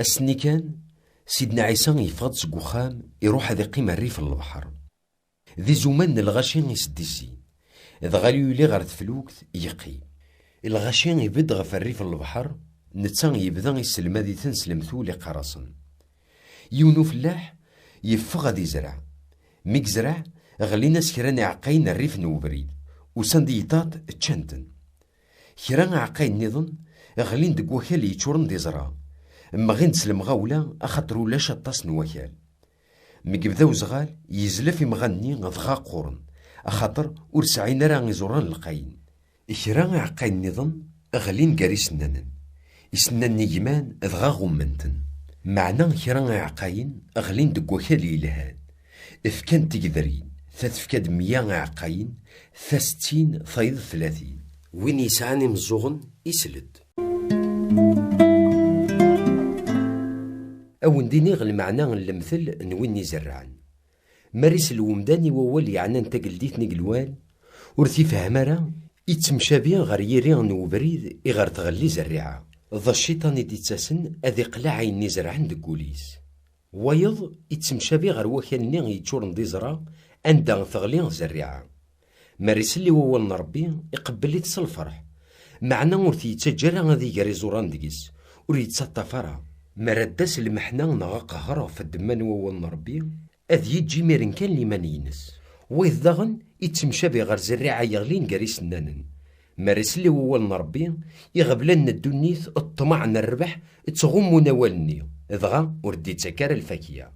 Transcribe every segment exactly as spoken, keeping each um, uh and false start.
Ass-nni kan, Sidna Ɛisa yeffeɣ-d seg uxxam, iruḥ ad iqqim rrif n lebḥer. D izuman n lɣaci i s-d-izzin. Dɣa yuli ɣer teflukt, yeqqim. Lɣaci ibedd ɣef rrif n lebḥer, netta yebda isselmad-iten s lemtul, iqqar-asen. Yiwen ufellaḥ yeffeɣ ad izreɛ. Mi yezreɛ, ɣlin-as kra n iɛeqqayen rrif n ubrid, usan-d yitaṭ, ččan-ten. Kra iɛeqqayen nniḍen ɣlin deg wakal yeččuren d iẓra, mmɣin-d s lemɣawla, axaṭer ulac aṭas n wakal. Mi yebda uzɣal, yezlef imɣan-nni dɣa qquren, axaṭer ur sɛin ara iẓuran lqayen. Kra iɛeqqayen nniḍen ɣlin gar isennanen. Isennanen gman dɣa ɣummen-ten. Meɛna kra iɛeqqayen ɣlin deg wakal yelhan. Fkan tigedrin, ta tefka-d meyya iɛeqqayen, ta settin, tayeḍ tlatin. Win yesɛan imeẓẓuɣen, isel-d. Ad wen-d-iniɣ lmeɛna n lemtel n win izerrɛen. Mi ara isel umdan i wawal yeɛnan tageldit n igelwal, ur t-ifehhem ara, ittemcabi ɣer yiri n ubrid i ɣer tɣelli zerriɛa. D cciṭan i d-ittasen ad iqleɛ ayen izerɛen deg wul-is. Wayeḍ ittemcabi ɣer wakal-nni yeččuren d iẓra, anda teɣli zerriɛa. Mi ara isell i wawal n Ṛebbi, iqebbel-it s lferḥ, meɛna ur t-yettaǧǧa ara ad iger iẓuran deg-s, ur yettaṭṭaf ara. Mi ara d-tas lmeḥna neɣ aqehher ɣef ddemma n wawal n Ṛebbi, ad yeǧǧ imiren kan liman-ines. Wayeḍ daɣen ittemcabi ɣer zerriɛa yeɣlin gar isennanen. Mi ara isell i wawal n Ṛebbi, iɣeblan n ddunit, ṭṭmeɛ n rrbeḥ, ttɣummun awal-nni, dɣa ur d-ittak ara lfakya.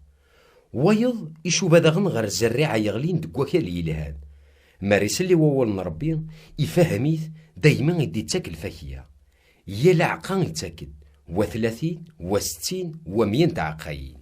Wayeḍ icuba daɣen ɣer zerriɛa yeɣlin deg wakal yelhan. Mi ara isell i wawal n Ṛebbi, ifehhem-it, daymi i d-ittak lfakya. Yal aɛeqqa ittak-d, wa tlatin, wa settin, wa meyya n tɛeqqayin.